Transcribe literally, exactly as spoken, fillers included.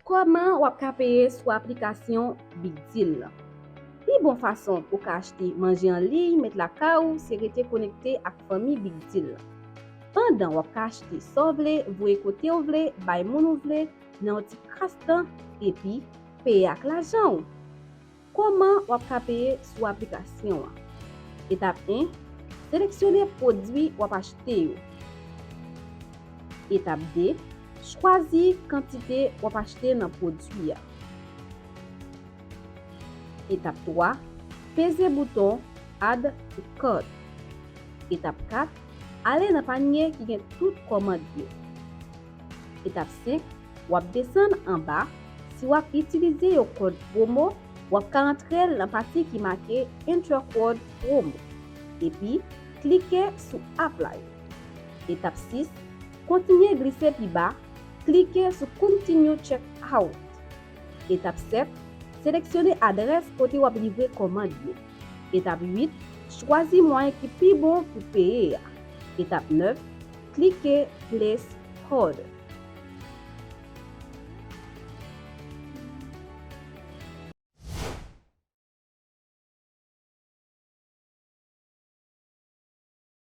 Kòman w ap ka peye sou aplikasyon Big Deal lan? Pi bon fason pou w ka achte manje an liy, met lakay ou, se rete konekte ak fanmi Big Deal lan. Pandan w ap ka achte sa w vle, voye kote w vle, bay moun ou vle, nan yon ti kras tan, epi peye ak lajan w. Kòman w ap ka peye sou aplikasyon an? Etap en, seleksyone pwodui w ap achte yo. Etap de, chwazi kantite w ap achte nan pwodui a. Etap twa, peze bouton Add to Cart. Etap kat, ale nan panye ki gen tout kòmand yo. Etap senk, w ap desann anba. Si w ap itilize yon kòd pwomo, w ap ka antre l nan pati ki make Enter Code Promo, epi klike sou Apply. Etap sis, kontinye glise pi ba, klike sou Continue Checkout. Etap sèt, seleksyone adrès kote w ap livre kòmand yo. Etap uit, chwazi mwayen ki pi bon pou peye a. Etap nèf, klike Place Order.